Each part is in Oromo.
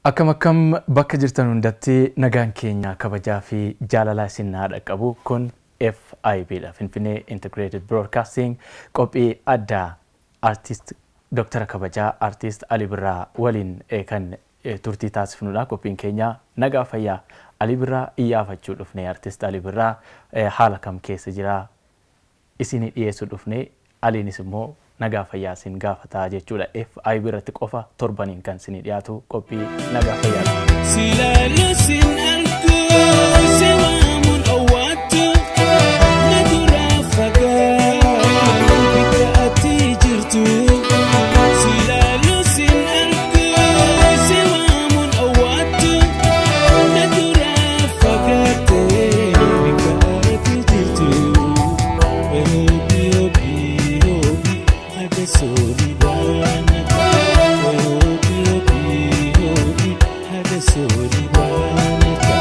Akkam akkam bakka jirtan hundatti nagaan keenya kabajaa fi jaalalaa isin haa dhaqqabu. Kun FIB dha. Finfinnee Integrated Broadcasting qophii addaa Artist Doktara kabajaa Artist Ali Birraa waliin kan turtii taasifnudha. Qophiin keenya nagaa fayyaa Ali Birraa iyyaafachuu dhufne. Artist Ali Birraa haala kam keessa jira isinii dhiyeessuu dhufne. Aliinis immoo nagaa fayyaa isin gaafata jechuudha. FIB irratti qofa torbaniin kan isinii dhiyaatu qophii nagaa fayyaati. Silaalu sin argu si waamuun owwaattu na duraa fagaadhu bakka ati jirtu. Silaalu sin argu si waamuun owwaattu na duraa fagaatte bakka ati jirtu. Hoobi hoobi hoobi haga soori baanata. Hoobi hoobi hoobi haga soori baanata.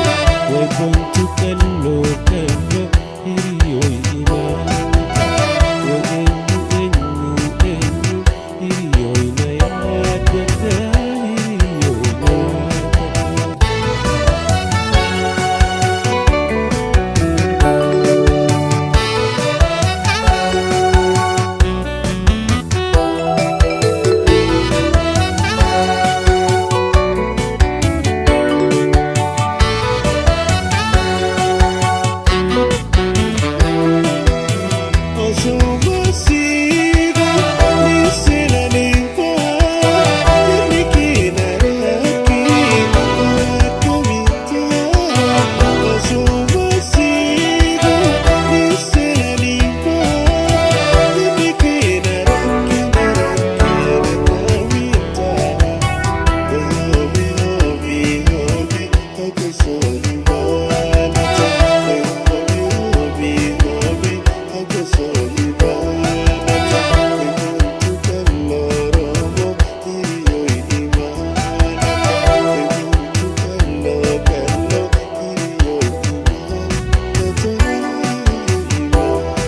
Waybontu kalloo kalloo hiriyooy imaanata. Way eenyu eenyu eenyu hiriyooy na yaadata hiriyooy na yaadata. Osuma siidaa ni seenanii inni keenarratti akkamitti osuma siidaa ni seenanii inni keenarratti akkamitti hoobi hoobi hoobi akka sooli baanata hoobi hoobi hoobi akka sooli baanata eegantu kalloo oromoo hiriyooy imaanata eegantu kalloo kalloo hiriyooy imaanata imaanata.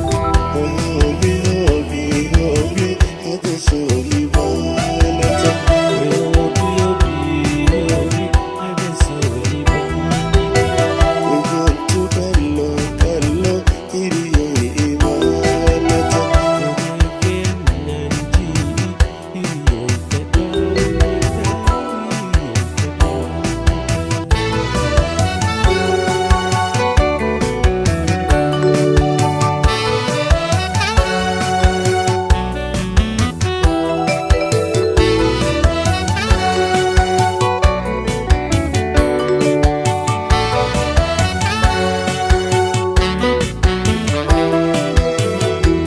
Hoobi hoobi hoobi haga sooli baanata. Hoobi hoobi hoobi haga soori baanata. Eegantu kalloo kalloo hiriyooy imaanata. Kennaan ji'i hiriyooy kadhaanata hiriyooy kadhaanata.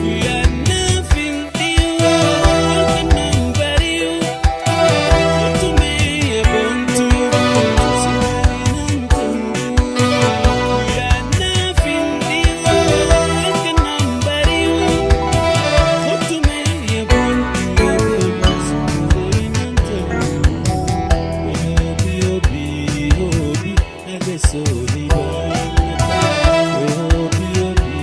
Yaannaafin dhiyoo halkanaan bari'u utumee boontu siraaninaan ta'u. Yaannaafin dhiyoo halkanaan bari'u utumee boontu siraaninaan ta'u. Hoobi hoobi hoobi haga sooli baanata. Hoobi hoobi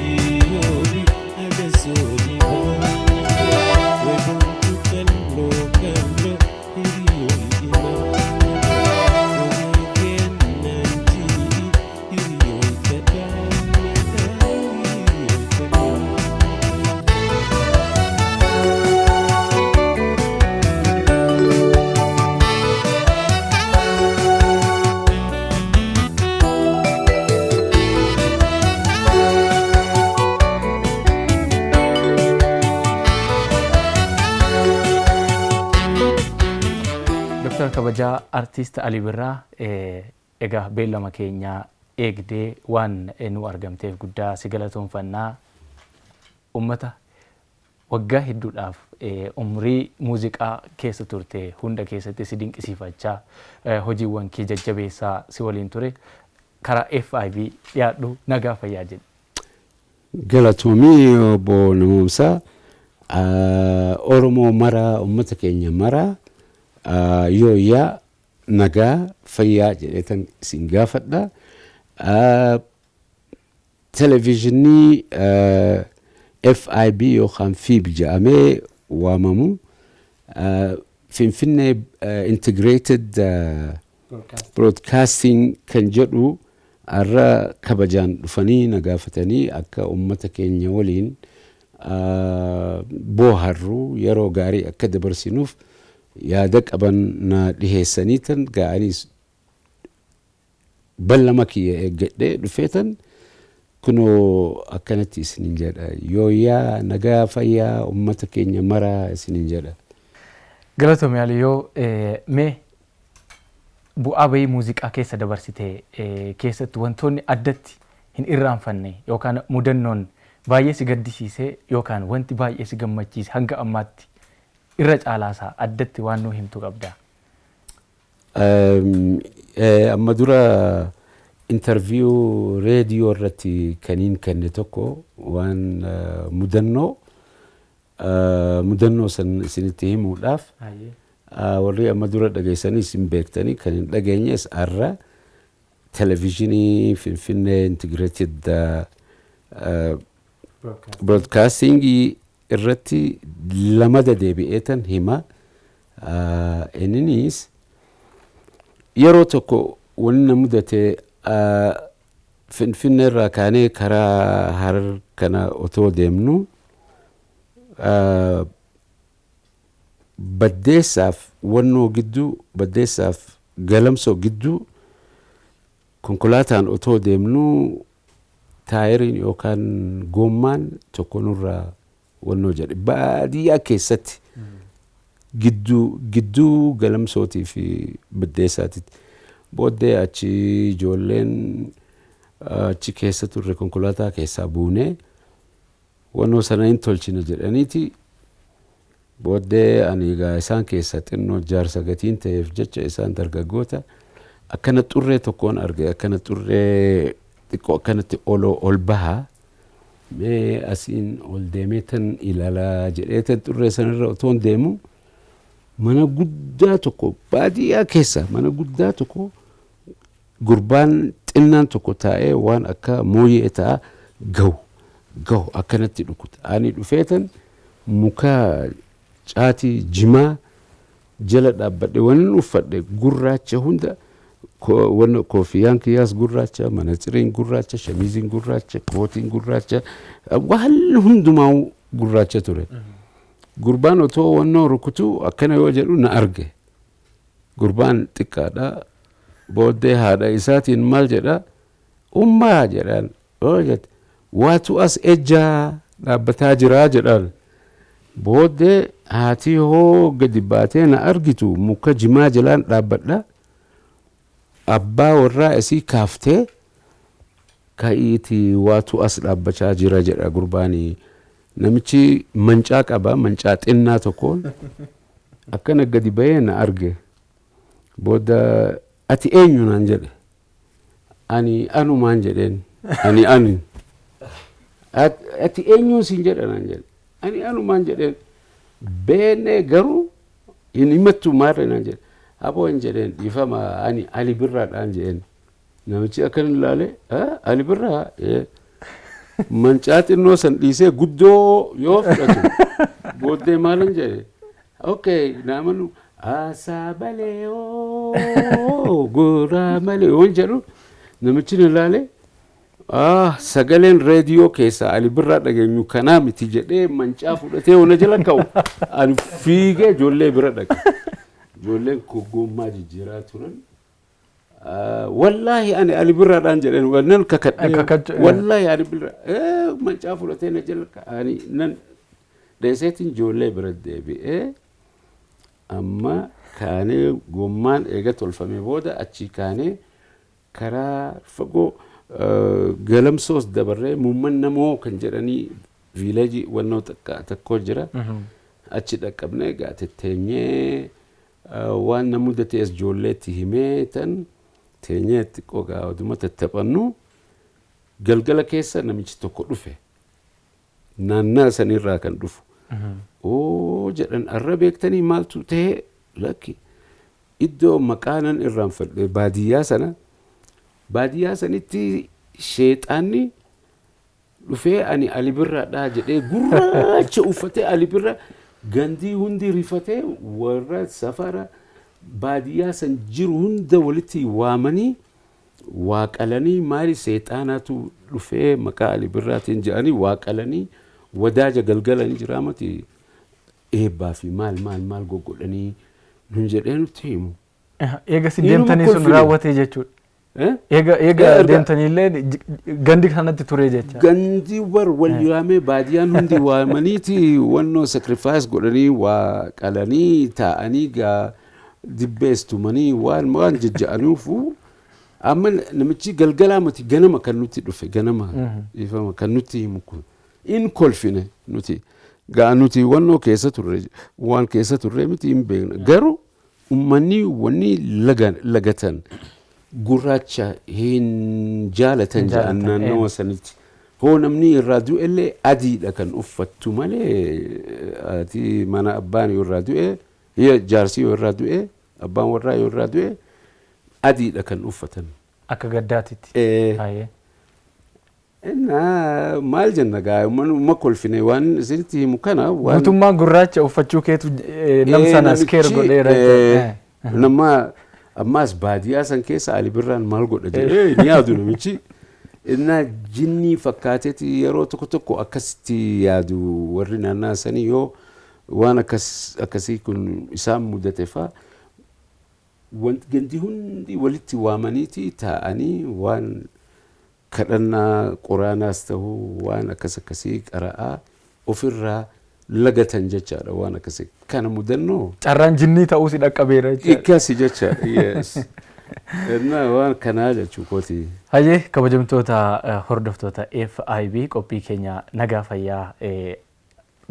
hoobi haga sooli baanata. Waybontu kalloo kalloo hiriyooy imaanata. Way kennaan ji'i hiriyooy kadhaanata hiriyooy kadhaanata. Doktara kabajaa Artist Ali Birraa. Egaa beellama keenya eegdee waan nu argamteef guddaa si galatoonfannaa. Ummata waggaa hedduudhaaf umrii muuziqaa keessa turte hunda keessatti si dinqisiifachaa, hojiiwwan kee jajjabeessaa si waliin ture, karaa FIB dhiyaadhu, nagaa fayyaa jedhi. Galatoomii obbo Namoomsaa. Oromoo maraa, uummata keenya maraa, yooyyaa, nagaa fayyaa jedheetan isin gaafadha. Televezyiinii FIB yookaan FIB jedhamee waamamu, Finfinnee Integrated Broadcasting kan jedhu har'a kabajaan dhufanii na gaafatanii akka uummata keenya waliin booharru, yeroo gaarii akka dabarsinuuf yaada qaban na dhiheessanii tan ga'aniis ballama kiyya eeggadhee dhufeetan kunoo akkanatti isinin jedha: yooyyaa, nagaa fayyaa uummata keenya maraa isinin jedha. Galatoomi Aliyyoo. Mee bu'aa bahii muuziqaa keessa dabarsite keessatti wantoonni addatti hin irraanfanne yookaan mudannoon baay'ee si gaddisiise yookaan wanti baay'ee si gammachiise hanga ammaatti irra caalaasaa addatti waan nuu himtu qabda. Amma dura interview reediyoo irratti kaniin kenne tokko waan mudannoo san isinitti himuudhaaf, warri amma dura dhageessanii isin beektanii, kan hin dhageenyes har'a televezyiinii Finfinnee Integrated Broadcasting irratti lamada deebi'eetan hima. Inninis yeroo tokko wanni na mudate, Finfinnee irraa kaanee karaa Harar kana otoo deemnu, Baddeessaaf Wannoo gidduu, Baddeessaaf Galamsoo gidduu konkolaataan otoo deemnu taayiriin yookaan goommaan tokko nurraa wannoo jedhe, baadiyyaa keessatti gidduu gidduu Galamsootii fi Baddeessaatitti. Booddee achi ijoolleen achi keessa turre konkolaataa keessaa buunee wannoo sana hin tolchina jedhaniiti. Booddee ani egaa isaan keessa xinnoo jaarsa gatiin ta'eef jecha, isaan dargaggoota, akkana xurree tokkoon arge, akkana xurree xiqqoo akkanatti oloo ol baha, mee asiin ol deemee tan ilaalaa jedhee tan xurree sanarra otoon deemu, mana guddaa tokko baadiyyaa keessa, mana guddaa tokko gurbaan xinnaan tokko taa'ee waan akka mooyyee ta'a gahu gahu akkanatti dhukuta. Ani dhufeetan muka caatii jimaa jala dhaabbadhe. Wanni uffadhe gurraacha hunda, wanna koofiyaan kiyyaas gurraacha, manatsiriin gurraacha, shamiziin gurraacha, kootiin gurraacha, waan hundumaa gurraacha ture. Gurbaan otoo wannoo rukutu akkana yoo jedhu na arge. Gurbaan xiqqaadha. Booddee haadha isaatiin maal jedha? "Ummaa" jedhaan. Oo jette. "Waatu as ejjaa dhaabbataa jiraa" jedhaan. Booddee haati hoo gadi baatee na argitu, muka jimaa jalaan dhaabbadha. Abbaa warraa isii kaaftee, "Ka'iitii waatu as dhaabbachaa jira" jedha gurbaanii. Namichi mancaa qaba, mancaa xinnaa tokkoon akkana gadi bahee na arge. Booda "Ati eenyu?" naan jedhe. "Ani anumaan" jedheen. "Ani ani." "Ati eenyuun siin jedha?" naan jedhe. "Ani anumaan" jedheen. "Beennee garuu hin himattu maarree?" naan jedhe. "Aboo" hin jedheen, "dhiifama, ani Ali Birraadhaan" jedheen. Namichi akkan ilaale, "Ali Birraa?" Mancaa xinnoo san dhiisee guddoo yoo fudhatu, booddee maalin jedhe? Okay, naamanu aasaa malee oo goraa malee yoon jedhu, namichi na ilaale, "Ah, sagaleen reediyoo keessaa Ali Birraa dhageenyu kanaa miti" jedhee mancaa fudhatee ona jala ka'u, ani fiigee ijoollee bira dhaqe. Ijoolleen gommaa jijjiiraa turan. "Wallaahi ani Ali Birraadhaan" jedheen, nan kakadhee. "Wallaahi Ali Birraa mancaa fudhatee na jala ani nan dheeseetiin ijoollee bira deebi'ee." Amma kaanee gommaan eega tolfamee booda achii kaanee Karaa fagoo Galamsoos dabarree muumman namoo kan jedhanii village wannoo tokko jira. Achi dhaqqabnee egaa tetteenyee waan na mudatees ijoolleetti himee tan teenyee xiqqoo gaa oduma tattaphannu galgala keessa namichi tokko dhufe. Naannaa sanirraa kan dhufu. Oo jedhan, arra beektanii maaltu ta'e? Lakki, iddoo maqaanan irraanfadhe, baadiyyaa sana, baadiyyaa sanitti sheexaanni dhufee ani Ali Birraadhaa jedhee gurraacha uffatee Ali Birraa gandii hundi rifatee warra safara baadiyyaa san jiru hunda walitti waamanii waa qalanii, maali seexaanaatu dhufee maqaa Ali Birraatiin jedhanii waa qalanii wadaaja galgalanii jiraamati eebbaa fi maal maal maal goggodhanii nun jedhee nutti himu. Eega isin deemtanii sun kolfine. Raawwatee jechuudha. Eh? Eega deemtaniillee gandi kanatti ture jecha. Gandi war wal yaamee baadiyyaan hundi waamaniiti wannoo sacrifice godhanii waa qalanii taa'anii gaa dibbeestumanii waan waan jajja'aniifu amma namichi galgalaa miti, ganama kan nutti dhufe, ganama ifama kan nutti himu kun in kolfine. Nuti gaa nuti wannoo keessa turre, waan keessa turre miti, hin beekna. Garuu ummanni wanni lagatan gurraacha hin jaalatan Hin jedhan jaalatan, naannawa sanitti. Hoo namni irraa du'ellee adiidha kan uffattu malee ati mana abbaan yoo irraa du'e, jaarsi yoo irraa du'e, abbaan warraa yoo irraa du'e adiidha kan uffatan. Akka gaddaatitti. Hayyee. Innaa maal jenna gaa umma kolfine waan isinitti himu kana waan Guutummaan gurraacha uffachuu keetu nam sana scare namichi, godheera. Nama ammaas baadiyyaa san keessa Ali Birraan maal godha jedhee ni yaadu namichi. Innaa jinnii fakkaateeti yeroo tokko tokko akkasitti yaadu warri naannaa sanii yoo waan akkas akkasii kun isaan mudate faa wanti gandi hundi walitti waamaniiti taa'anii waan kadhannaa quraanaas ta'uu waan akkas akkasii qara'aa ofirraa lagatan jechaadha waan akkasii kana mudannoo. Carraan jinnii ta'uu si dhaqqabeera jechaadha. Akkasi jecha, yes. Innaa waan kanaa jechuu kooti. Hayyee, kabajamtoota hordoftoota FIB, qophii keenya nagaa fayyaa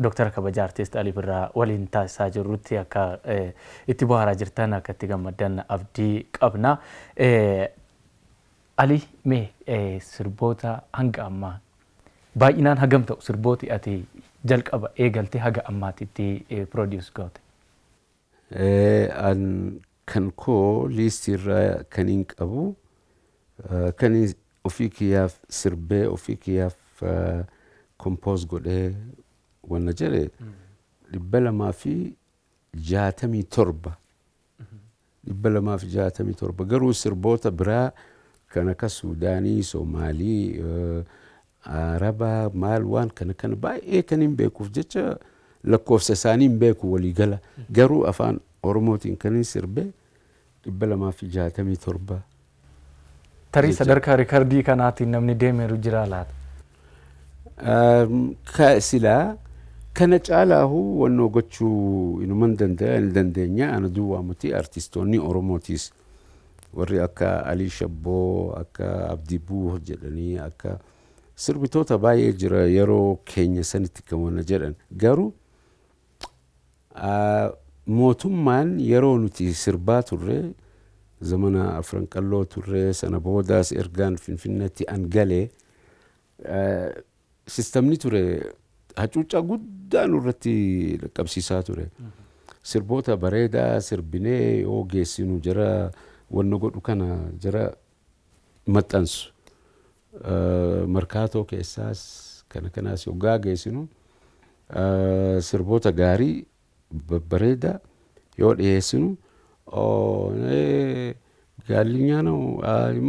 Dooktara kabajaa Artiist Alii Birraa waliin taasisaa jirrutti akka itti bohaaraa jirtan, akka itti gammaddan abdii qabna. Ali, mee sirboota hanga ammaa baay'inaan hagam ta'u sirbooti ati jalqaba eegaltee haga ammaatitti produce goote? An kan koo liistii irraa kan hin qabu kan ofii kiyyaaf sirbee ofii kiyyaaf compose godhee wanna jedhe 267, 267. Garuu sirboota biraa kan akka Suudaanii, Soomaalii, Arabaa maal waan kana kana baay'ee kan hin beekuuf jecha lakkoofsa isaanii hin beeku waliigala. Garuu afaan Oromootiin kan hin sirbe 267. Tarii Jecha. sadarkaa rikardii kanaatiin namni deemeeru jira laata? Ka silaa kana caalaahu wannoo gochuu inuman danda'a, ni dandeenya. Ana duwwaa miti, artistoonni Oromootiis warri akka Alii Shabboo, akka Abdii Buuh jedhanii, akka sirbitoota baay'ee jira yeroo keenya sanitti kan wanna jedhan. Garuu mootummaan yeroo nuti sirbaa turre zamana Afran Qalloo turre sana boodaas ergaan Finfinneetti an galee sistamni ture hacuuccaa guddaa nurratti dhaqqabsiisaa ture. Sirboota bareedaa sirbinee yoo geessinu jara wanna godhu kana jara maxxansu. Markaatoo keessaas kana kanaas yoggaa geessinu sirboota gaarii babbareedaa yoo dhiyeessinu ጋልኛ ነው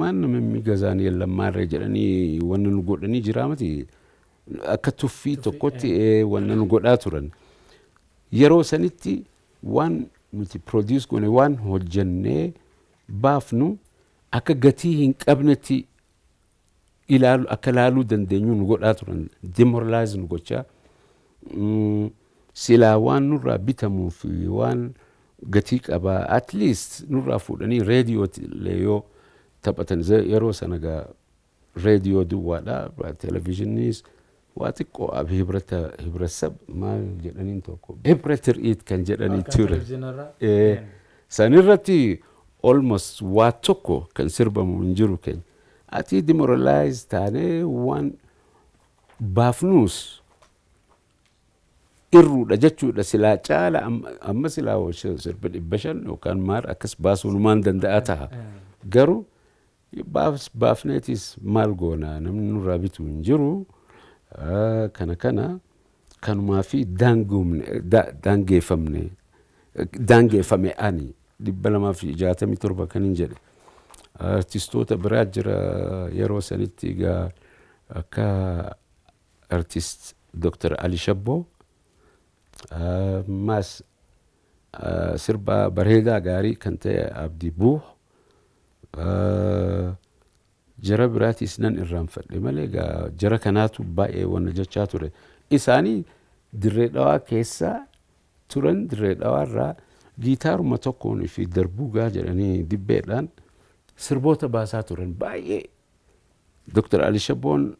ማንም የሚገዛን የለም ማሬ jedhanii wanna nu godhanii jira miti, akka tuffii tokkotti wanna nu godhaa turan. Yeroo sanitti waan nuti produce goone, waan hojjennee baafnu akka gatii hin qabnetti ilaalu, akka ilaaluu dandeenyu nu godhaa turan, demoralize nu gochaa. Silaa waan nurraa bitamuu fi waan gatii qabaa at least nurraa fuudhanii reediyootti illee yoo Taphatan yeroo sana gaa reediyoo duwwaadha, televezyiiniis waa xiqqoo hibrata hibrasab maal jedhaniin tokko hibra tir'iit kan jedhanii ture. Sanirratti almost waa tokko kan sirbamu hin jiru keenya. Ati demoralize taanee waan baafnuus irruudha jechuudha. Silaa caala amma silaa sirba 500 yookaan maal akkas baasuun maan danda'a ta'a. Garuu baafneetis maal goona, namni nurraa bitu hin jiru. Kana kanumaa fi daangeeffamne, daangeeffame ani 267 kan hin jedhe. Artistoota biraa jira yeroo sanitti egaa, akka artist Dr. Ali Shabboo ammas sirba bareedaa gaarii kan ta'e Abdii Buuh, jara biraatis nan irraanfadhe malee egaa jara kanaatu baay'ee wanna jechaa ture. Isaanii Dirree Dhawaa keessa turan. Dirree Dhawaa irraa giitaaruma tokkoon fi darbuugaa jedhanii dibbeedhaan sirboota baasaa turan baay'ee. Dr. Ali Shabboon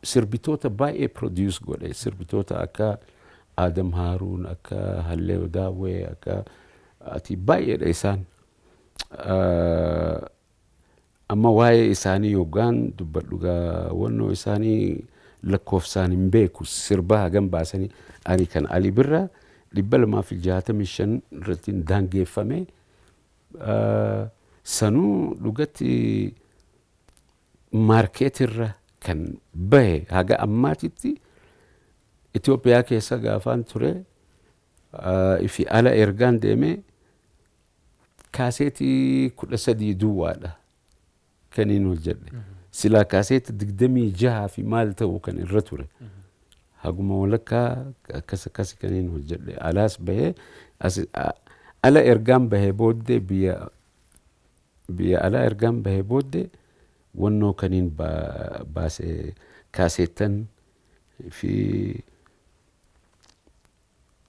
sirbitoota baay'ee produce godhe, sirbitoota akka Adam Haaruun, akka Hallee Daawwee, akka ati baay'eedha isaan. Amma waa'ee isaanii yoggaan dubbadhu gaa wannoo isaanii lakkoofsaan hin beeku, sirba hagam baasanii. Ani kan Ali Birraa 265 irratti daangeeffame. Sanuu dhugatti marketirra kan bahe haga ammaatitti Itoophiyaa keessa gaafaan ture fi ala ergaan deeme kaaseetii 13 duwwaadha kan inni hojjedhe. Silaa kaaseetii 26 fi maal ta'u kan irra ture. Haguma walakkaa akkas akkas kan inni hojjedhe. Alaas bahee ala ergaan bahee booddee, biyya alaa ergaan bahee booddee wannoo kaniin baase kaaseettan fi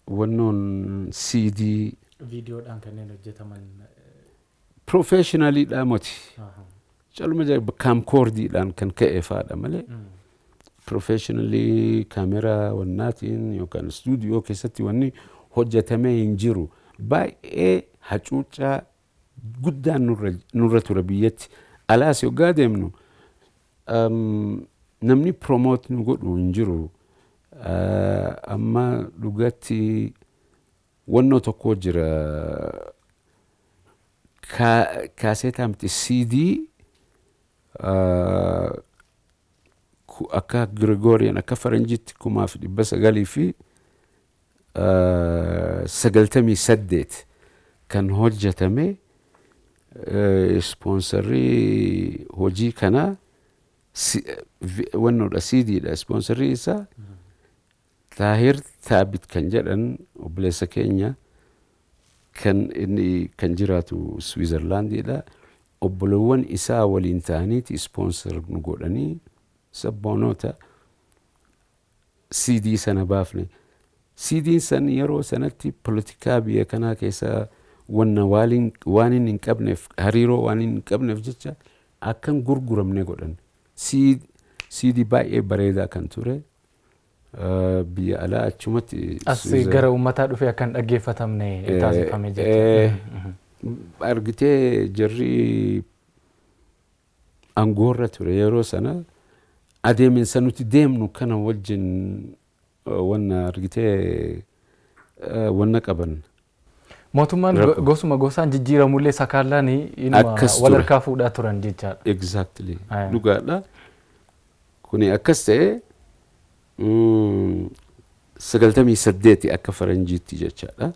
wannoon CD. Viidiyoodhaan kanneen hojjetaman. Professionaliidhaa moti. Caluma camcordiidhaan kan ka'e faadha malee professionally kaameraa wannaatiin yookaan stuudiyoo keessatti wanni hojjetamee hin jiru. Baay'ee hacuuccaa guddaan nurra ture biyyatti. Alaas yoggaa deemnu namni promote nu godhu hin jiru. Amma dhugatti wannoo tokko jira, kaaseetaa miti, CD akka Gregorian, akka faranjiitti 1998 kan hojjetame. Sponsorrii hojii kanaa wannoodha, CDdha. Sponsorrii isaa Taahir Taabit kan jedhan obboleessa keenya kan inni kan jiraatu Switzerlandiidha. Obbolowwan isaa waliin ta'aniiti sponsor nu godhanii sabboonoota CD sana baafne. CDn san yeroo sanatti politikaa biyya kanaa keessa wanna waan inni hin qabneef, hariiroo waan inni hin qabneef jecha akkan gurguramne godhan. CD baay'ee bareedaa kan ture biyya alaa achumatti. As gara uummataa dhufee akka hin dhaggeeffatamne taasifame jechuudha. Argitee, jarri aangoorra ture yeroo sana adeeminsa nuti deemnu kana wajjin wanna argitee wanna qaban. Mootummaan gosuma gosaan jijjiiramullee sakaallaan inuma wal harkaa fuudhaa turan jechaadha. Exactly. Dhugaadha. Kuni akkas ta'e 98 akka faranjiitti jechaadha.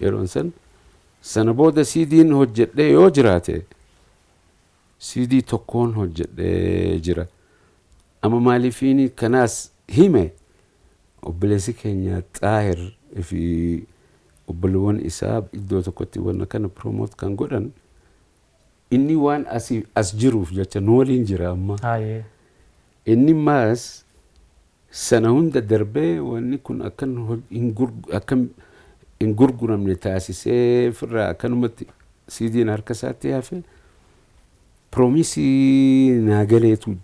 Yeroon san sana booda CD'n hojjedhee yoo jiraate CD tokkoon hojjedhee jira. Amma maaliifiin kanaas hime, obboleessi keenya Xaahir fi obboleewwan isaa iddoo tokkotti wanna kana promote kan godhan inni waan asii as jiruuf jecha nu waliin jira amma. Inni maas sana hunda darbee wanni kun akkan hin gurguramne taasisee firraa akkanumatti CD'n harka isaatti hafe. Promise naa galeetu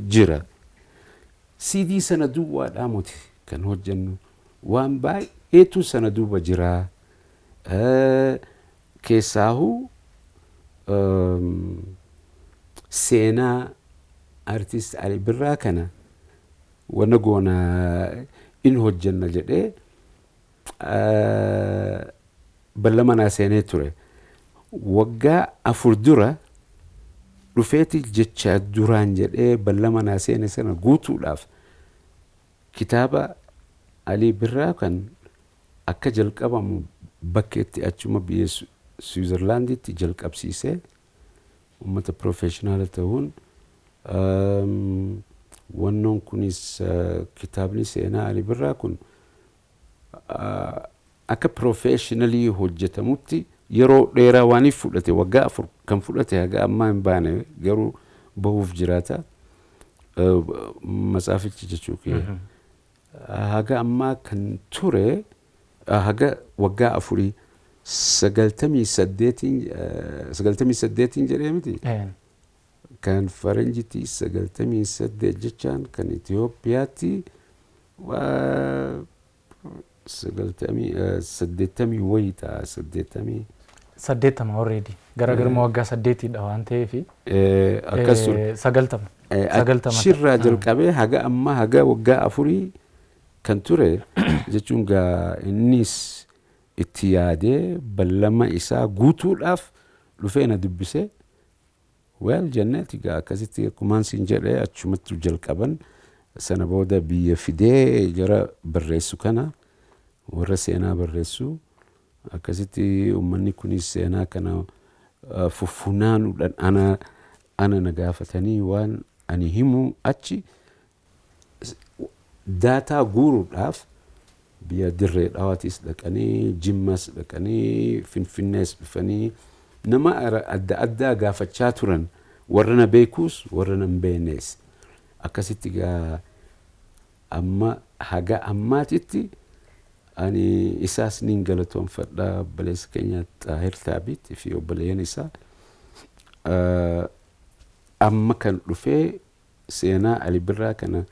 jira. CD sana duwwaadhaa miti kan hojjennu, waan baay'eetu sana duuba jira. Keessaahuu seenaa artist Ali Birraa kana wanna goona in hojjenna jedhee ballama naa seenee ture. Waggaa 4 dura dhufeeti jecha duraan jedhee ballama naa seene sana guutuudhaaf kitaaba Alii Birraa kan akka jalqabamu bakkeetti achuma biyya Siwiizerlaanditti jalqabsiisee, uummata professional ta'uun wannoon kunis, kitaabni seenaa Alii Birraa kun akka professionally hojjetamutti yeroo dheeraa waaniif fudhate, waggaa 4 kan fudhate, haga ammaa hin baane, garuu bahuuf jiraata. Matsaafichi jechuu kiyya. Haga ammaa kan ture, haga waggaa 4, 98n, 98n jedhee miti. Kan faranjitti 98 jechaan, kan Itoophiyaatti 80 wayii ta'a, 80. 80 already. Garaagarummaa waggaa 8dha waan ta'eef. Akkas ture. 90. 90. Achirraa jalqabee haga ammaa, haga waggaa 4 kan ture jechuun gaa, innis itti yaadee ballama isaa guutuudhaaf dhufee na dubbisee, well jenneeti gaa akkasitti akkumaan siin jedhee achumatti jalqaban. Sana booda biyya fidee jara barreessu kana, warra seenaa barreessu, akkasitti uummanni kunis seenaa kana fuffunaanuudhaan ana na gaafatanii, waan ani himu achi data guuruudhaaf biyya Dirree Dhawaatis dhaqanii, Jimmas dhaqanii, Finfinnees dhufanii nama adda addaa gaafachaa turan, warra na beekuus warra na hin beeknes. Akkasitti gaa amma haga ammaatitti ani isaas nin galatoonfadha, obboleessa keenya Xaahir Taabiit fi obboleeyyan isaa. Amma kan dhufee seenaa Ali Birraa kana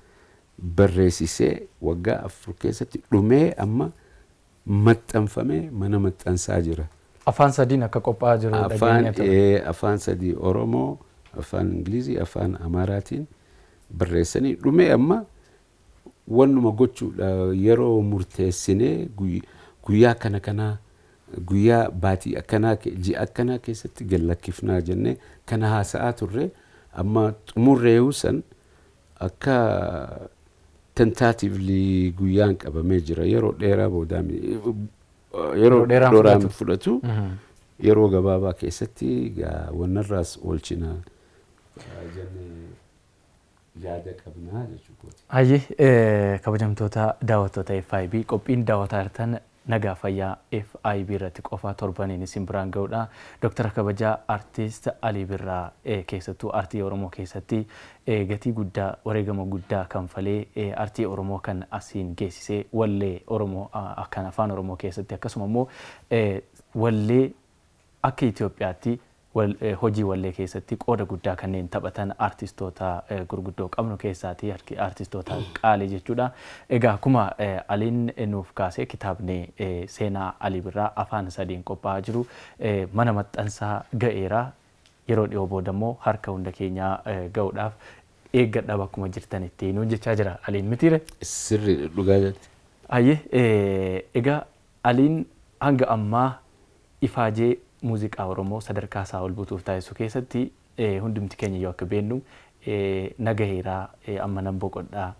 barreessisee waggaa 4 keessatti dhumee amma maxxanfamee mana maxxansaa jira. Afaan sadiin akka qophaa'aa jiru Afaan dhageenya ture. Afaan sadii, Oromoo, afaan Ingilizii, afaan Amaaraatiin barreessanii dhumee amma wannuma gochuudha yeroo murteessinee, guyyaa kana kanaa, guyyaa baatii akkanaa, ji'a akkanaa keessatti gad lakkifnaa jennee kana haasa'aa turre. Amma xumurreeyuu san akka tentatively guyyaan qabamee jira, yeroo dheeraa boodaa yeroo dheeraan dheeraan fudhatu. Fudhatu yeroo gabaabaa keessatti gaa wannarraas oolchina jennee yaada qabnaa jechuudha. Hayyee, kabajamtoota daawwattoota FIB, qophiin daawwataa jirtan nagaa fayyaa FIB irratti qofa torbaniin isin biraan ga'udha. Dooktara kabajaa artist Alii Birraa, keessattuu artii Oromoo keessatti gatii guddaa, wareegama guddaa kanfalee artii Oromoo kan asiin geessisee, wallee Oromoo kan afaan Oromoo keessatti akkasuma immoo wallee akka Itoophiyaatti hojii wallee keessatti qooda guddaa kanneen taphatan artistoota gurguddoo qabnu keessaati, artistoota qaalii jechuudha. Egaa akkuma Aliin nuuf kaasee, kitaabni seenaa Alii Birraa afaan sadiin qophaa'aa jiru mana maxxansaa ga'eera. Yeroo dhiyoo booda immoo harka hunda keenyaa ga'uudhaaf eeggadhaa bakkuma jirtanitti nuun jechaa jira Aliin, mitiire? Sirri, dhugaa jetti. Hayyee, egaa Aliin hanga ammaa ifaajee muuziqaa Oromoo sadarkaa isaa ol butuuf taasisu keessatti, hundumti keenya yoo akka beennu, nagaheeraa, amma nan boqodhaa,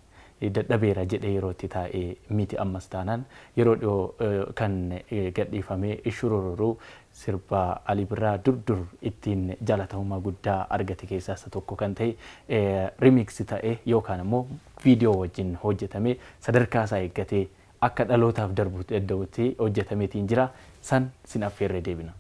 dadhabeera jedhee yeroo itti taa'ee miti. Ammas taanaan yeroo dhiyoo kan gadhiifamee Ishurururuu, sirba Alii Birraa dur dur ittiin jaalatamummaa guddaa argate keessaa isa tokko kan ta'e, remix ta'e yookaan immoo viidiyoo wajjin hojjetame sadarkaa isaa eeggatee akka dhalootaaf darbuu danda'utti hojjetameetiin jira. San sin affeerree deebina.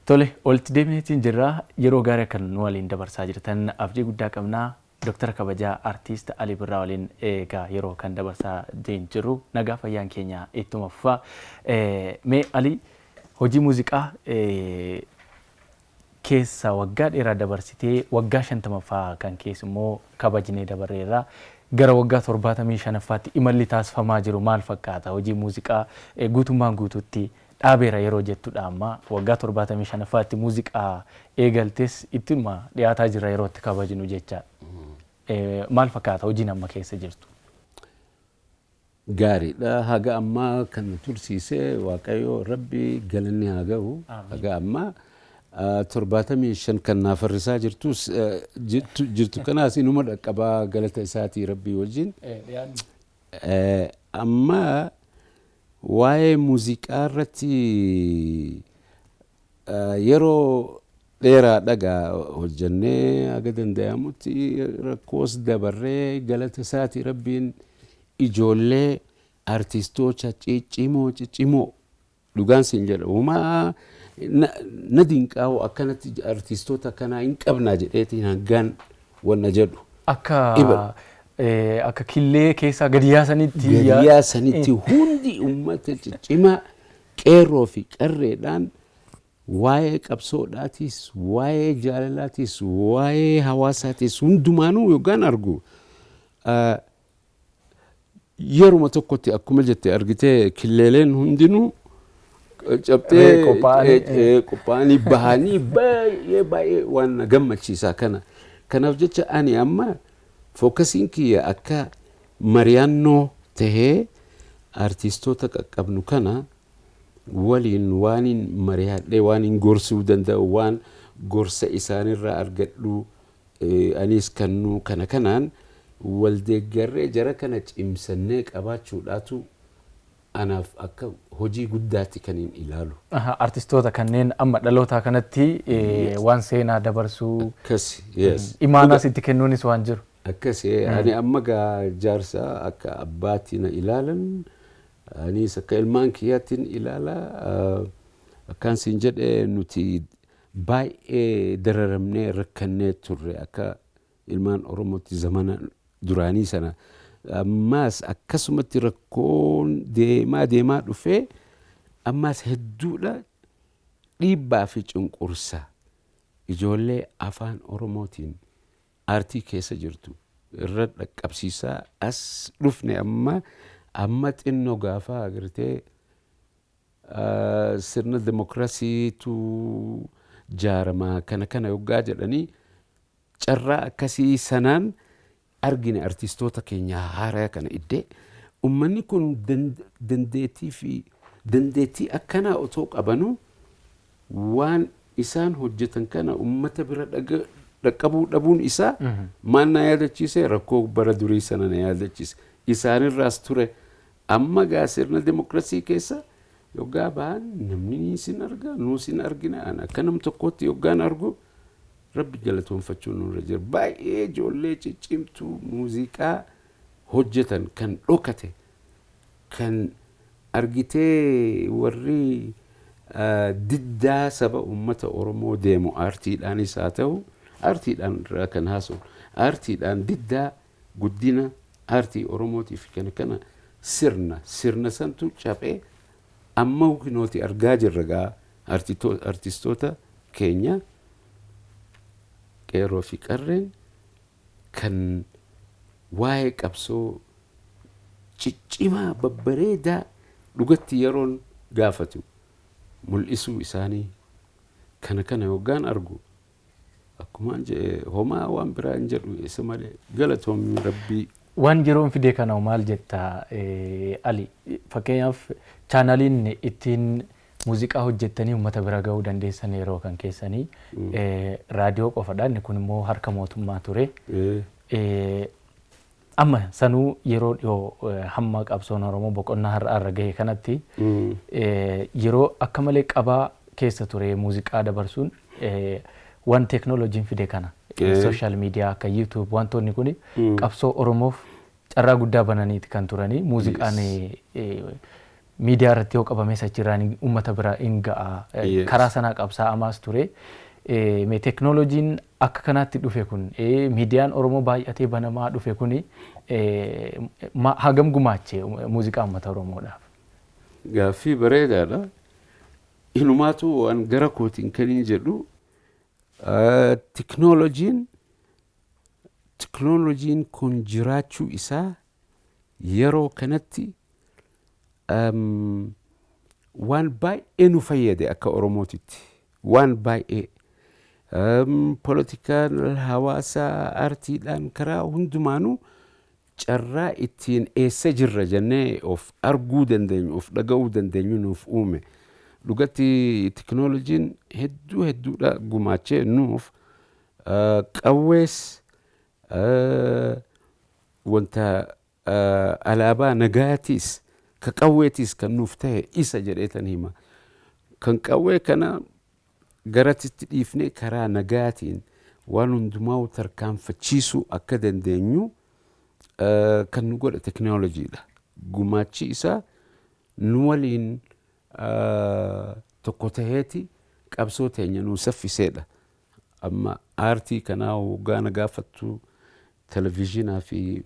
Tole, walitti deebineetiin jirra. Yeroo gaarii kan nu waliin dabarsaa jirtan abdii guddaa qabnaa. Dooktara kabajaa Artiist Alii Birraa waliin egaa yeroo kan dabarsaa jirru, nagaa fayyaan keenya ittuma fufaa. Mee Alii, hojii muuziqaa keessa waggaa dheeraa dabarsitee, waggaa 50ffaa kan keessa immoo kabajnee dabarreerra. Gara waggaa 75ffaatti imalli taasifamaa jiru maal fakkaata? Hojii muuziqaa guutummaan guutuutti dhaabeera yeroo jettudha, amma waggaa 75ffaatti muuziqaa eegaltes ittuma dhiyaataa jira yeroo itti kabajnu jecha. Maal fakkaata hojiin amma keessa jirtu? Gaariidha. Haga ammaa kan tursiise Waaqayyo Rabbi galanni haa ga'u. Haga ammaa 75 kan naaf farrisaa jirtus jirtu kanaas inuma dhaqqabaa, galata isaatii Rabbii wajjin. Amma waa'ee muuziqaa irratti yeroo dheeraa dhagaa hojjannee, haga danda'amutti rakkoos dabarree, galata isaatii Rabbiin ijoollee artistoota ciccimoo ciccimoo, dhugaan siin jedha, uumaa na dinqaa'u, akkanatti artistoota akkanaa hin qabnaa jedheetiin hangaan wanna jedhu. Akka killee keessaa gadi yaasanitti. Gadi yaasanitti hundi uummata ciccimaa qeerroo fi qarreedhaan waa'ee qabsoodhaatis, waa'ee jaalalaatis, waa'ee hawaasaatis hundumaanuu yookaan argu, yeruma tokkotti akkuma jette argitee, killeeleen hundinuu cabxee qophaa'anii bahanii baay'ee baay'ee waan na gammachiisaa kana. Kanaaf jecha ani amma focusiin kiyya akka mari'annoo tahee artistoota qaqqabnu kana waliin waan hin mari'adhee, waan hin gorsuu danda'u, waan gorsa isaanirraa argadhu anis kannuu kana kanaan wal deeggarree jara kana cimsannee qabaachuudhaatu anaaf akka hojii guddaatti kan hin ilaalu. Artistoota kanneen amma dhalootaa kanatti waan seenaa dabarsuu Akkas, yes. Imaanaas itti kennuunis waan jiru. Akkas, ani amma gaa jaarsa akka abbaatti na ilaalan, anis akka ilmaan kiyyaattiin ilaala. Akkaan siin jedhe, nuti baay'ee dararamnee rakkannee turre akka ilmaan Oromootti zamana duraanii sana. Ammaas akkasumatti rakkoon deemaa deemaa dhufee ammaas hedduudha, dhiibbaa fi cunqursa ijoollee afaan Oromootiin aartii keessa jirtu irra dhaqqabsiisaa as dhufne. Amma amma xinnoo gaafa agartee sirna dimokiraasiitu jaaramaa kana kana yoggaa jedhanii, carraa akkasii sanaan argine artistoota keenya haaraa kana iddee ummanni kun dandeettii fi dandeettii akkanaa otoo qabanuu waan isaan hojjetan kana ummata bira dhaqqabuu dhabuun isaa maal na yaadachiise? Rakkoo bara durii sana na yaadachiise. Isaanirraas ture. Amma gaa sirna dimokiraasii keessa yoggaa ba'an namni sin arga, nuu sin argina. Ani akka nam tokkootti yoggaan argu, Rabbi galatoonfachuun nurra jira. Baay'ee ijoollee ciccimtuu muuziqaa hojjetan kan dhokate kan argitee, warri diddaa saba uummata Oromoo deemu aartiidhaanis haa ta'u, aartiidhaan irraa kan haasa'u, aartiidhaan diddaa guddina aartii Oromootiif kana kana sirna santu caphee amma kunooti argaa jirra gaa artistoota keenya qeerroo fi qarreen kan waa'ee qabsoo ciccimaa babbareedaa dhugatti yeroon gaafatu mul'isuu isaanii kana kana yoggaan argu, akkumaan jedhe, homaa waan biraa hin jedhu isa malee, galatoomii Rabbii. Waan yeroon fide kana maal jetta, Ali? Fakkeenyaaf, channeliin ittiin muuziqaa hojjettanii uummata bira gahuu dandeessan yeroo kan keessanii raadiyoo qofadha. Inni kun immoo harka mootummaa ture. Amma sanuu yeroo dhiyoo hamma qabsoon Oromoo boqonnaa har'a irra gahe kanatti yeroo akka malee qabaa keessa ture muuziqaa dabarsuun, waan teeknooloojiin fide kana, social media akka YouTube, wantoonni kun qabsoo Oromoof carraa guddaa bananiiti kan turanii. Muuziqaan Miidiyaa irratti yoo qabames achirraan uummata bira hin ga'a. Karaa sanaa qabsaa'amaas ture. Mee teknooloojiin akka kanaatti dhufe kun, miidiyaan Oromoo baay'atee banamaa dhufe kuni hagam gumaache muuziqaa uummata Oromoodhaaf? Gaaffii bareedaadha. Inumaatu waan gara kootiin kan hin jedhu, teknooloojiin kun jiraachuu isaa yeroo kanatti waan baay'ee nu fayyade akka Oromootitti. Waan baay'ee. Poolitikaan, hawaasaa, aartiidhaan, karaa hundumaanuu carraa ittiin eessa jirra jennee of arguu dandeenyu, of dhaga'uu dandeenyu nuuf uume. Dhugatti teknooloojiin hedduu hedduudha gumaachee nuuf, qawwees wanta alaabaa nagaatiis ka qawweetiis kan nuuf ta'e isa jedheetan hima. Kan qawwee kana garatitti dhiifnee karaa nagaatiin waan hundumaa tarkaanfachiisuu akka dandeenyu kan nu godhe teknooloojiidha. Gumaachi isaa nu waliin tokko taheeti qabsoo teenya nu saffiseedha. Amma aartii kanaa waggaa na gaafattu, televizyiinaa fi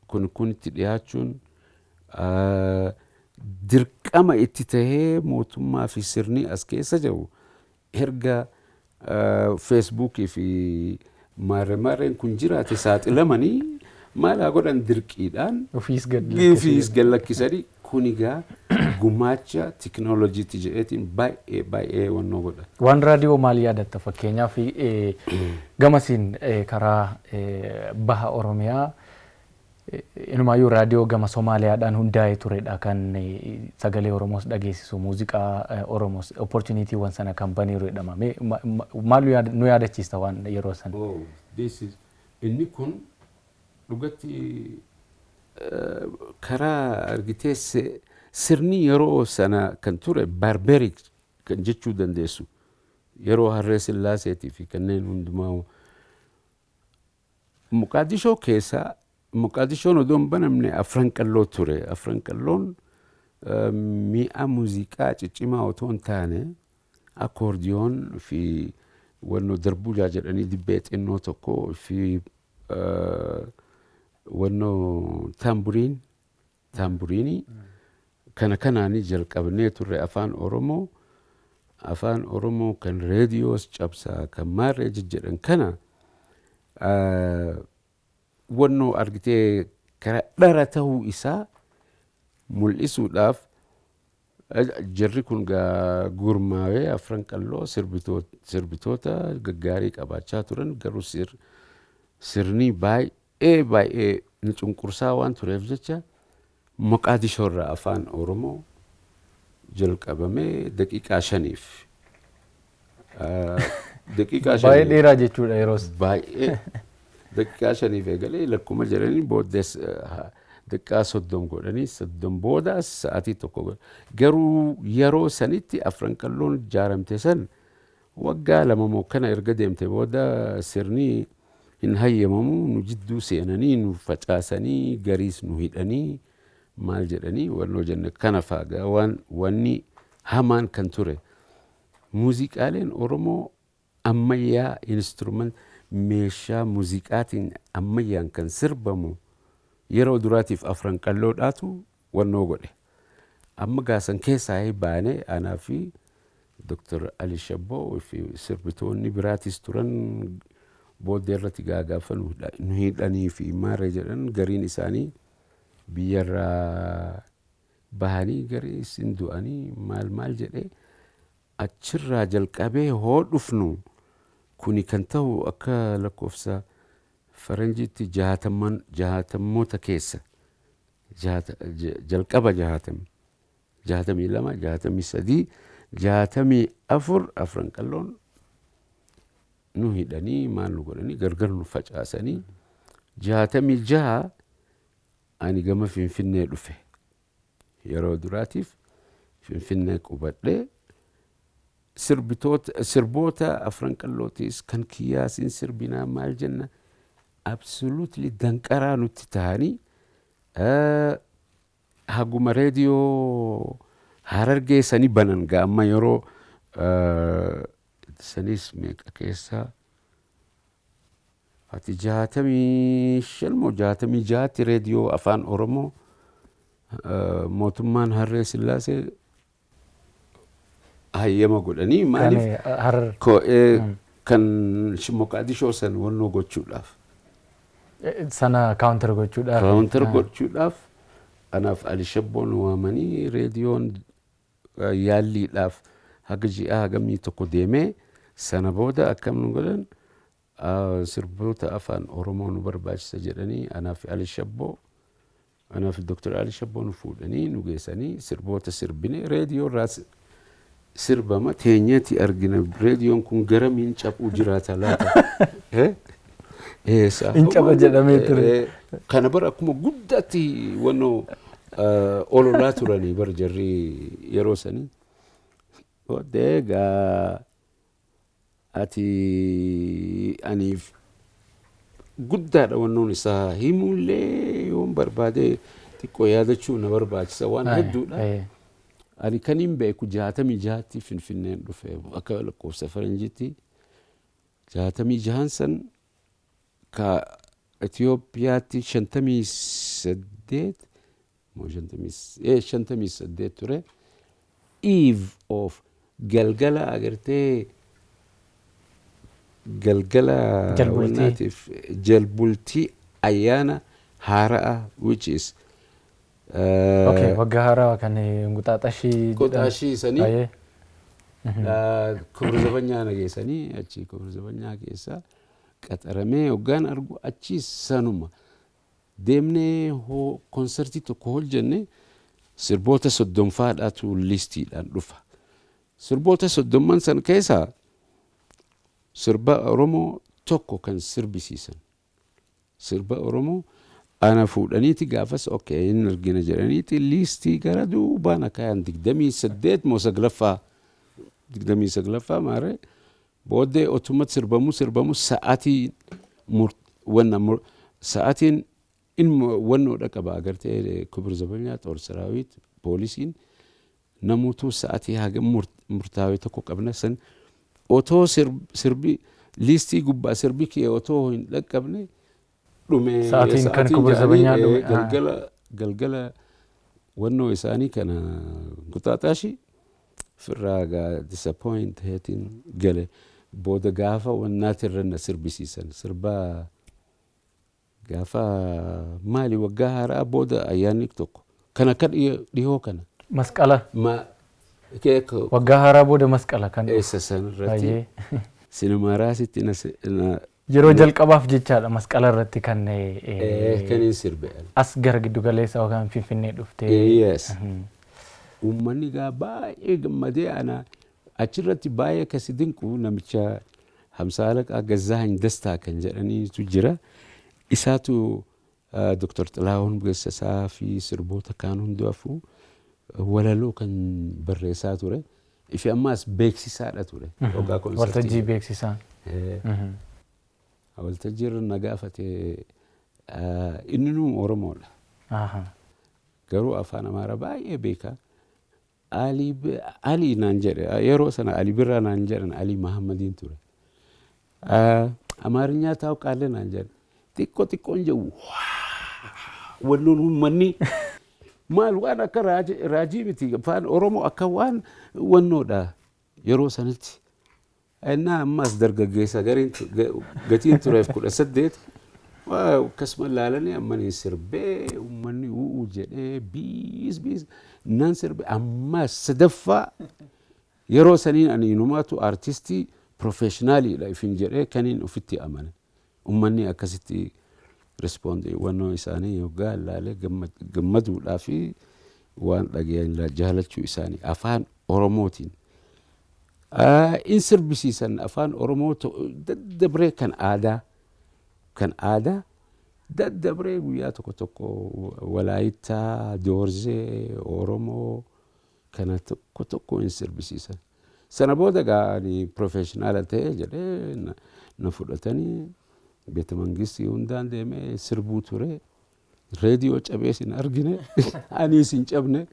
kun kun itti dhiyaachuun dirqama itti tahee, mootummaa fi sirni as keessa jiru erga Feesbuukii fi maarree maarreen kun jiraate saaxilamanii maal haa godhan, dirqiidhaan Ofiis gad ofiis gad lakkisanii. Kun egaa gumaacha teknooloojiitti jedheetiin baay'ee baay'ee wannoo godha. Waan raadiyoo maal yaadatta? Fakkeenyaaf gamasiin karaa baha Oromiyaa inumaayyuu raadiyoo gama Somaaliyaadhaan hundaa'ee turedha kan sagalee Oromoos dhageessisu, muuziqaa Oromoos opportunitywwan sana kan baneeru jedhama. Maal nu yaadachiista waan yeroo sana? Oh, this is inni kun dhugatti karaa argitee sirni yeroo sana kan ture barbaric kan jechuu dandeessu, yeroo Harree Sillaaseetii fi kanneen hundumaa Muqaadishoo keessaa, Muqaadishoon odoo hin banamne Afran Qalloo ture. Afran Qalloon mi'a muuziqaa ciccimaa otoo hin taane accordion fi wannoo darbuujaa jedhanii dibbee xinnoo tokko fi wannoo taamburiinii kana kanaanii jalqabnee turre. Afaan Oromoo kan reediyoos cabsaa kan maarree jejjedhan kana wannoo argitee karaa dhara ta'uu isaa mul'isuudhaaf jarri kun gaa gurmaawee Afran Qalloo sirbitoota gaggaarii qabaachaa turan, garuu sirni baay'ee baay'ee nu cunqursaa waan tureef jecha Moqaadishoo irraa Afaan Oromoo jalqabamee daqiiqaa 5f, daqiiqaa Baay'ee 5f dheeraa jechuudha yeroos. Baay'ee, daqiiqaa 5f eegalee lakkuma jedhanii booddees daqiiqaa 30 godhanii, 30 boodaas sa'aatii 1 godhan. Garuu yeroo sanitti Afran Qalloon ijaaramte san waggaa 2 moo kana erga deemte booda sirni hin hayyamamu, nu jidduu seenanii nu facaasanii, gariis nu hidhanii, maal jedhanii wannoo jenne kana faagaa waan wanni hamaan kan ture. Muuziqaaleen Oromoo ammayyaa, instrument, meeshaa muuziqaatiin ammayyaan kan sirbamu yeroo duraatiif Afran Qalloodhaatu wannoo godhe. Amma gaasan keessaa baanee anaa fi Dr. Ali Shabboo fi sirbitoonni biraatis turan booddee irratti gaagaafa nu hidhanii fi maarree jedhan, gariin isaanii biyyarraa bahanii, garii isin du'anii, maal maal jedhee achirraa jalqabee hoo dhufnu, kuni kan ta'u akka lakkoofsa faranjiitti jahaatamman, jahaatammoota keessa, jalqaba jahaatam, 62, 63, 64, Afran Qalloon nu hidhanii, maal nu godhanii, gargar nu facaasanii. 66 ani gama Finfinnee dhufe. Yeroo duraatiif Finfinnee qubadhee sirbitoota, sirboota Afran Qallootis kan kiyyaasiin sirbinaa maal jenna, absolutely danqaraa nutti tahanii. Haguma reediyoo Harargee sanii banan gaa amma yeroo sanis meeqa keessa ati 65 moo 66tti reediyoo Afaan Oromoo mootummaan Harree Sillaasee hayyama godhanii maaliif Kan Harar. Kan Moqaadishoo san wannoo gochuudhaaf. Sana counter gochuudhaaf. Counter gochuudhaaf anaaf Ali Shabboon waamanii reediyoon yaalliidhaaf haga ji'a hagamii tokko deemee sana booda akkam nu godhan, sirboota Afaan Oromoo nu barbaachisa jedhanii anaaf Ali Shabboo, anaaf Dr. Ali Shabboo nu fuudhanii nu geessanii sirboota sirbine. Reediyoo irraa sirbama teenyeeti argina. Reediyoon kun garamiin caphuu jiraata laata? Eessa? In caba jedhamee ture. Kana bara akkuma guddaatti wannoo ololaa turanii bara jarri yeroo sanii. Booddee egaa ati aniif guddaadha wannoon isaa himuullee yoon barbaade xiqqoo yaadachuu na barbaachisa, waan hedduudha. Ani kan hin beeku 66tti Finfinneen dhufe akka lakkoofsa faranjiitti. 66n san ka Itoophiyaatti 58 moo 58 ture. Eve of galgala agartee galgala Jalbultii. wannaatiif jalbultii ayyaana haara'a, which is Okay, waggaa haaraa kan Inquxaaxashii. Inquxaaxashii sanii. Ayyee. Kubra zabanyaa na geessanii achi kubra zabanyaa keessa qaxaramee hoggaan argu achi sanuma deemnee hoo konsartii tokko hojjenne sirboota 30faadhaatu listiidhaan dhufa. Sirboota 30n san keessaa sirba Oromoo tokko kan sirbisiisan. Sirba Oromoo ana fuudhaniiti gaafas okay hin argina jedhaniiti liistii gara duubaan akkaayaan 28 moo saglaffaa, 29ffaa maaree. Booddee otumatti sirbamuu sirbamu sa'aatii wanna sa'aatiin ilma wannoodha qaba agartee kubir zabanyaa xoor saraawit poolisiin namuutuu sa'aatii haga murtaawee tokko qabna. San otoo sirbi liistii gubbaa sirbi kee otoo hin dhaqqabne dhume. Sa'aatiin kan kubir jedhanii, zabanyaa dhume. Galgala galgala wannoo isaanii kana Inquxaaxaashi firraa gaa disappoint heetiin gale. Booda gaafa wannaatirra na sirbisiisan sirbaa gaafa maali waggaa haaraa booda ayyaanni tokko kan akka dhihoo kana. Masqala. Ma keeko. Waggaa haaraa booda masqala kan dhufu. Eessa san irratti sinemaaraasitti na Yeroo jalqabaaf jechaadha masqala irratti kan kan hin sirbe. As gara giddu galeessa yookaan Finfinnee dhuftee. Yes. Uummanni gaa baay'ee gammadee ana achirratti baay'ee kasi dinqu namicha Hamsa Alaqaa Gazzaahany Dastaa kan jedhaniitu jira. Isaatu Dr. Xilahuun Geessasaa fi sirboota kaan hundaafuu walaloo kan barreessaa ture. Ifi ammaas beeksisaadha ture. Waggaa konsartii. Waltajjii beeksisaa. Waltajjii irra na gaafate. Inni nuu Oromoodha. Garuu Afaan Amaaraa baay'ee beeka. Ali naan jedhe. Yeroo sana Ali Birraa naan jedhan, Ali Mahammadiin ture. Amaarinyaa taa'u qaalee naan jedhe. Xiqqoo xiqqoon jedhu walloon uummanni maal waan akka raajii miti, Afaan Oromoo akka waan wannoodha yeroo sanatti. Innaa ammas dargaggeessa gariin gatiin tureef 18 akkasuma laalanii ammanii sirbee uummanni u'uu jedhee biis biis nan sirbe. Ammas sadaffaa yeroo saniin ani inumaatu artistii professionaaliidha ifin jedhee kaniin ofitti amane. Uummanni akkasitti respond wannoo isaanii yoggaa ilaalee gammaduudhaa fi waan dhagayan jaalachuu isaanii Afaan Oromootiin. In sirbisiisan Afaan Oromoo daddabree kan aadaa daddabree guyyaa tokko tokko Walaayittaa, Doorzee, Oromoo kana tokko tokko in sirbisiisan. Sana booda gaa ani professional ta'e jedhee na fudhatanii beeta mangistii hundaan deemee sirbuu ture. Reediyoo cabees hin argine, anis hin cabne,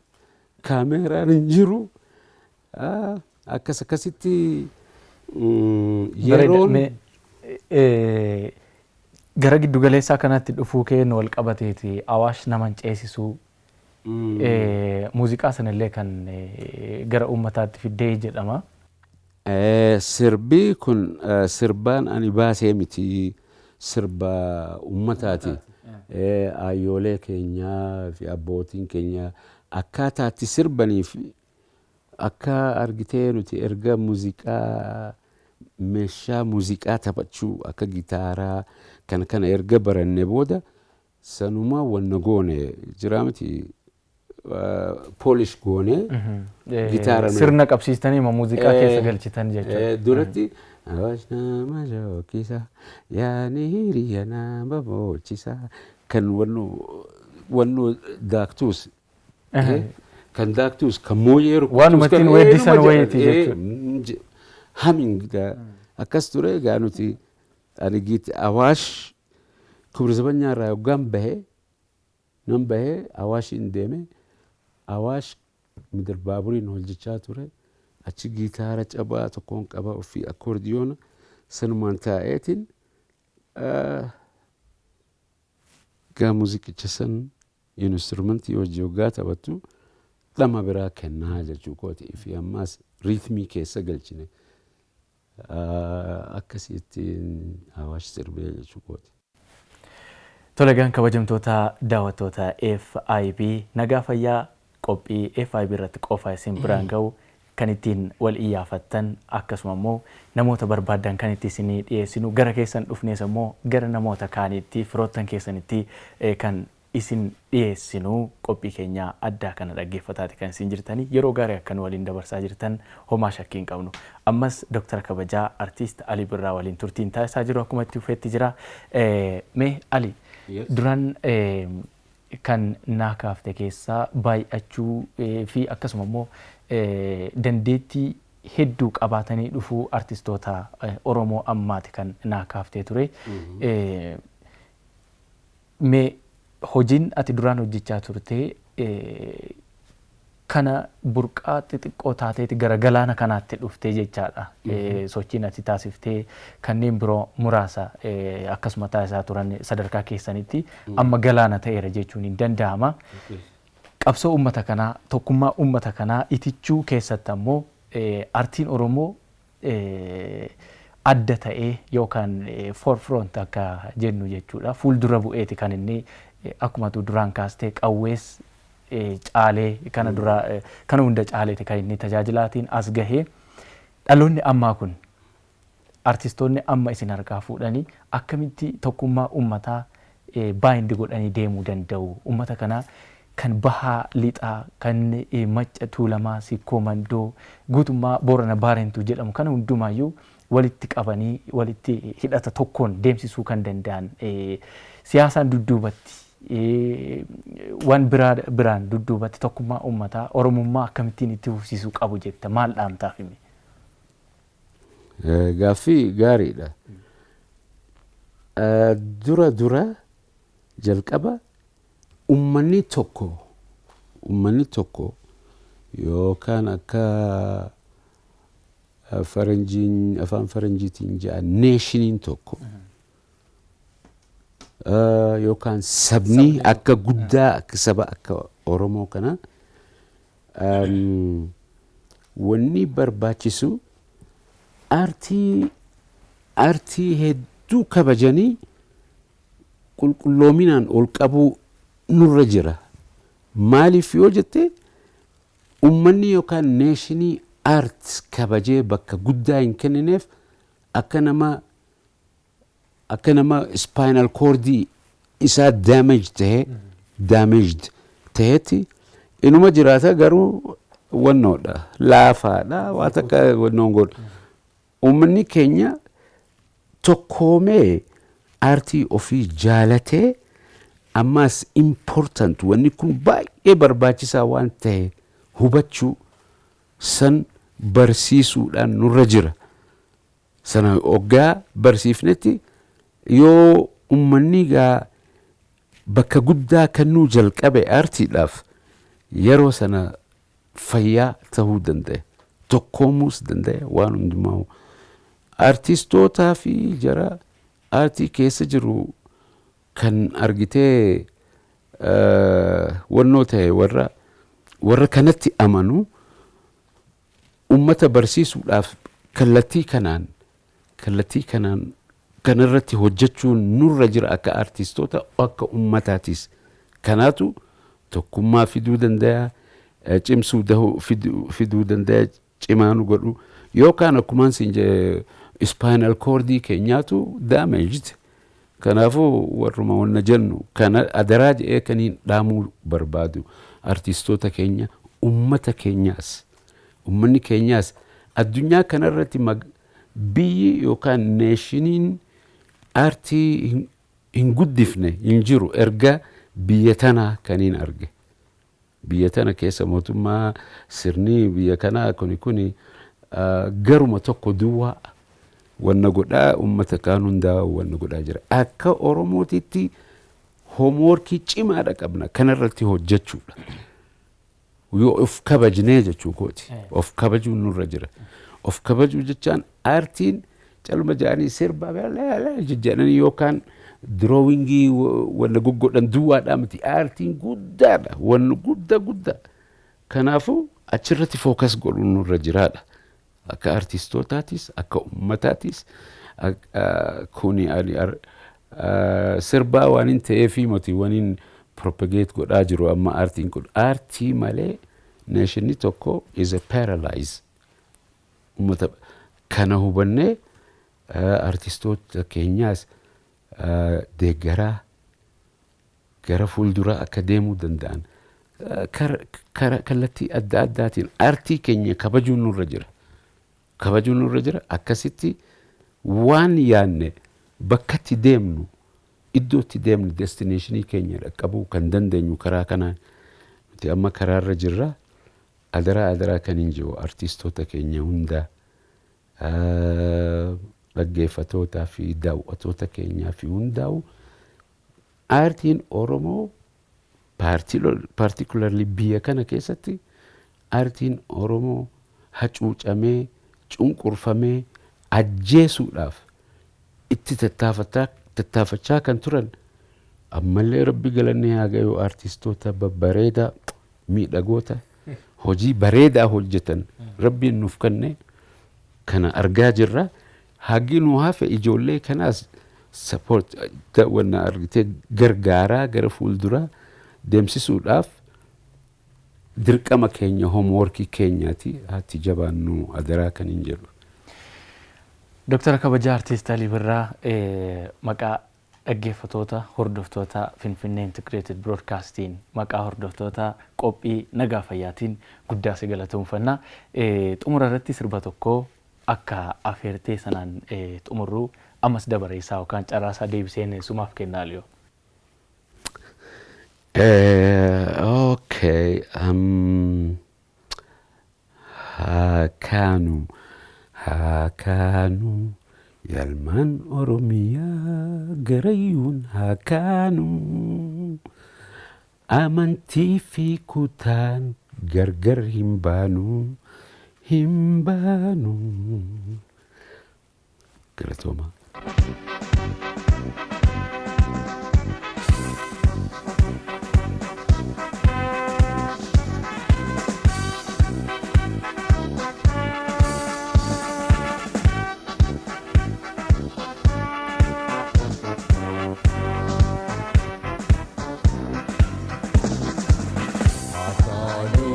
kaameeraan hin jiru. Akkas akkasitti yeroon. Gara giddu galeessaa kanatti dhufuu keen wal qabateeti Awaash naman ceesisuu muuziqaa sanallee kan gara uummataatti fiddee jedhama. Sirbi kun sirbaan ani baasee miti, sirba uummataati. Ayyoolee keenyaa fi abbootiin keenya akkaataatti sirbanii fi akka argitee nuti erga muuziqaa, meeshaa muuziqaa taphachuu akka gitaaraa kana kana erga baranne booda sanuma wanna goone jira miti, polish goone gitaara Sirna qabsiistanii muuziqaa keessa galchitan jechuudha. Duratti "Awaash nama shookisa, yaani hiriya nama boochisa" kan wannu wannu daaktuus kan daaktuus kan mooyee rukutus. Waanuma ittiin weeddisan wayiiti jechuudha. Humming akkas ture. Egaa nuti ani giit Awaash Kibir Zabanyaa irraa yoggaan bahee nan bahee Awaashiin deeme. Awaash Midir Baaburiin hojjechaa ture. Achi gitaara cabaa tokkoon qaba ofii, akkoordiyoona sanumaan taa'eetiin gaa muuziqicha san instrumentii hojii hoggaa taphattu dhama biraa kennaa jechuu kooti fi ammaas riitmii keessa galchine akkasittiin Awaash sirbee jechuu kooti. Tolegaan kabajamtoota daawwattoota FIB, nagaa fayyaa qophii FIB irratti qofa isin biraan ga'u kan ittiin wal iyyaafattan, akkasuma immoo namoota barbaaddan kan itti isinii dhiyeessinu, gara keessan dhufnees immoo gara namoota kaaniitti firoottan keessanitti kan isin dhiyeessinu qophii keenya addaa kana dhaggeeffataati kan isin jirtanii. Yeroo gaarii akkan waliin dabarsaa jirtan homaa shakkii hin qabnu. Ammas Dooktara kabajaa Artiist Alii Birraa waliin turtiin taasisaa jiru akkuma itti fufeetti jira. Mee Ali, duraan kan naa kaafte keessaa baay'achuu fi akkasuma immoo dandeettii hedduu qabaatanii dhufuu artistoota Oromoo ammaati kan naa kaaftee ture. Mee hojiin ati duraan hojjechaa turte kana burqaa xixiqqoo taateeti gara galaana kanaatti dhuftee jechaadha. Sochiin ati taasiftee kanneen biroo muraasa akkasuma taasisaa turan sadarkaa keessanitti amma galaana ta'eera jechuun hin danda'ama. Qabsoo uummata kanaa, tokkummaa uummata kanaa itichuu keessatti ammoo artiin Oromoo adda ta'ee yookaan forefront akka jennu jechuudha. Fuuldura bu'eeti kan inni akkuma duraan kaastee qawwees caalee kana dura kana hunda caaleeti kan inni tajaajilaatiin as gahee. Dhaloonni ammaa kun, artistoonni amma isin harkaa fuudhanii akkamitti tokkummaa uummataa bind godhanii deemuu danda'u? Uummata kanaa kan bahaa, lixaa, kan Macca, Tuulamaa, Sikkoo Mandoo, guutummaa Boorana, Baarentuu jedhamu kana hundumaayyuu walitti qabanii walitti hidhata tokkoon deemsisuu kan danda'an, siyaasaan dudduubatti, waan biraa biraan dudduubatti, tokkummaa uummataa Oromummaa akkamittiin itti fufsiisuu qabu jetta? Maal dhaamtaaf hime? Gaaffii gaariidha. Dura dura jalqaba ummanni tokko yookaan akka faranjiin, afaan faranjiitiin jedhan, nationiin tokko yookaan sabni akka guddaa akka saba akka Oromoo kana wanni barbaachisu aartii hedduu kabajanii qulqulloominaan ol qabuu nurra jira. Maaliif yoo jette, ummanni yookaan nationii art kabajee bakka guddaa hin kennineef akka nama spinal cordii isaa damage ta'e, damaged ta'etti inuma jiraata, garuu wannoodha, laafaadha, waa takka wannoon godhu. Uummanni keenya tokkoomee aartii ofii jaalatee ammaas important, wanni kun baay'ee barbaachisaa waan ta'e hubachuu san barsiisuudhaan nurra jira. Sana hoggaa barsiifnetti yoo ummanni gaa Bakka guddaa kennuu jalqabe aartiidhaaf, yeroo sana fayyaa ta'uu danda'e, tokkoomuus danda'e. Waan hundumaa aartistootaa fi jara aartii keessa jiru kan argitee wannoo ta'e, warra kanatti amanu ummata barsiisuudhaaf kallattii kanaan kanarratti hojjechuun nurra jira akka aartistoota, akka ummataatis. Kanaatu tokkummaa fiduu danda'a, cimsuu fiduu danda'a, cimaa nu godhu. Yookaan akkumaan siin jedhe, spinal cordii keenyaatu damaged. Kanaafuu warruma wanna jennu kana adaraa jedhee kaniin dhaamuu barbaadu artistoota keenya, ummata keenyaas. Ummanni keenyaas addunyaa kanarratti biyyi yookaan nationiin aartii hin guddifne hin jiru. Erga biyya tanaa kaniin arge, biyya tana keessa mootummaa sirni biyya kanaa kuni garuma tokko duwwaa wanna godhaa, ummata kaan hundaa wanna godhaa jira. Akka Oromootitti homeworkii cimaadha qabna kanarratti hojjechuudha. Yoo of kabajnee jechuu kooti. Of kabajuun nurra jira. Of kabajuu jechaan aartiin calma jedhanii sirba jedhanii yookaan drawingii wanna goggodhan duwwaadhaa miti. Aartiin guddaadha. Wanna guddaa guddaa. Kanaafuu achirratti focus godhuun nurra jiraadha. Akka artistootaatis, akka ummataatis, kuni ani sirbaa waan hin ta'eefi miti waan hin propagate godhaa jiru. Amma aartiin kun, aartii malee nationni tokko is a paralyze. Ummata kana hubannee artistoota keenyaas deeggaraa gara fuulduraa akka deemuu danda'an kallattii adda addaatiin aartii keenya kabajuun nurra jira. Kabajuun nurra jira. Akkasitti waan yaanne bakkatti deemnu, iddootti deemnu, destinationii keenya dhaqqabuu kan dandeenyu karaa kanaan. Nuti amma karaarra jirra. Adaraa adaraa kan hin jiru artistoota keenya hundaa, dhaggeeffatootaa fi daawwattoota keenyaa fi hundaa'u, aartiin Oromoo, particularly biyya kana keessatti aartiin Oromoo hacuucamee, cunqurfamee, ajjeesuudhaaf itti tattaafachaa kan turan, ammallee Rabbi galannee haa gayu, aartistoota babbareedaa, miidhagoota, hojii bareedaa hojjetan Rabbiin nuuf kenne kana argaa jirra. Hagi nu hafe ijoollee kanaas support wanna argitee gargaaraa gara fuulduraa deemsisuudhaaf dirqama keenya, homeworkii keenyaati. Haati jabaannu adaraa kan hin jedhu. Doktara kabajaa Artiist Alii Birraa, maqaa dhaggeeffatoota hordoftoota Finfinnee Integrated Broadcasting, maqaa hordoftoota qophii nagaa fayyaatiin guddaa si galatoomfanna. Xumura irratti sirba tokko akka afeertee sanaan xumurru ammas dabareessaa yookaan carraasaa deebiseen sumaaf kennaa liyoo. Okay. Haa kaanu, haa kaanu, yalmaan Oromiyaa garayyuun haa kaanu. Amantii fi kutaan gargar hin baanu, hin baanu. Galatooma. Haa kaanu,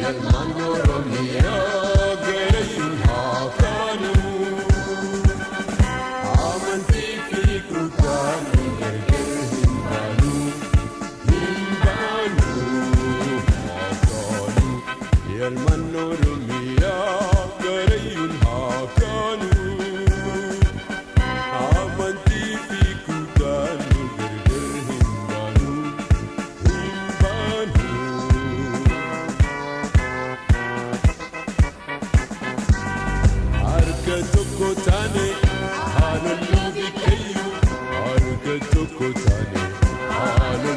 yalmaan Oromiyaa garayyuun haa kaanu. Amantii fi kutaan gargar hin baanu, hin baanu. Haa kaanu, yalmaan Oromiyaa garayyuun haa kaanu. Amantii fi kutaan gargar hin baanu, hin baanu. Harka tokko taane haaloluu bikkeeyyu, harka tokko taane haaloluu.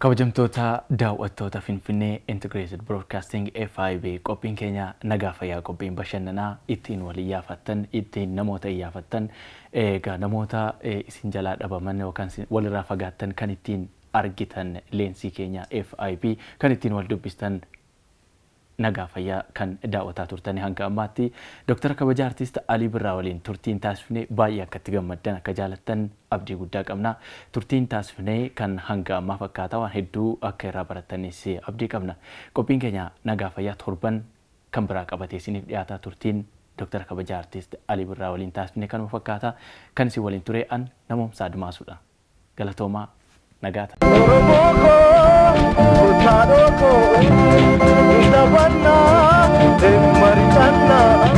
Kabajamtoota daawwattoota Finfinnee Integrated Broadcasting FIB, qophiin keenya nagaa fayyaa, qophiin bashannanaa ittiin wal iyyaafattan, ittiin namoota iyyaafattan, egaa namoota isin jalaa dhabaman yookaan walirraa fagaattan kan ittiin argitan, leensii keenya FIB kan ittiin wal dubbistan nagaa fayyaa kan daawwataa turtanii hanga ammaatti Dooktara kabajaa Artiist Alii Birraa waliin turtiin taasifne baay'ee akka itti gammaddan, akka jaalattan abdii guddaa qabna. Turtiin taasifne kan hanga ammaa fakkaata, waan hedduu akka irraa barattanis abdii qabna. Qophiin keenya nagaa fayyaa torban kan biraa qabatee isiniif dhiyaataa. Turtiin Dooktara kabajaa Artiist Alii Birraa waliin taasifne kanuma fakkaata. Kan isin waliin ture an Namoomsaa Admaasuudha. Galatoomaa, nagaa ta'a. Oromoo koo, kutaadhoo koo, ndabannaa, mari'annaa,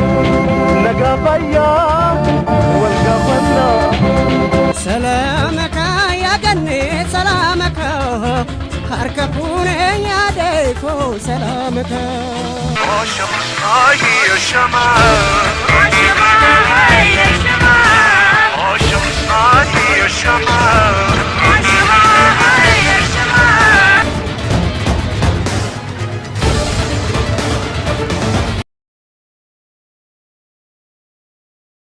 nagaa fayyaa wal gaafannaa. ሰላመካ ያገኔ ሰላመካ harka fuunee yaadee koo ሰላመካ.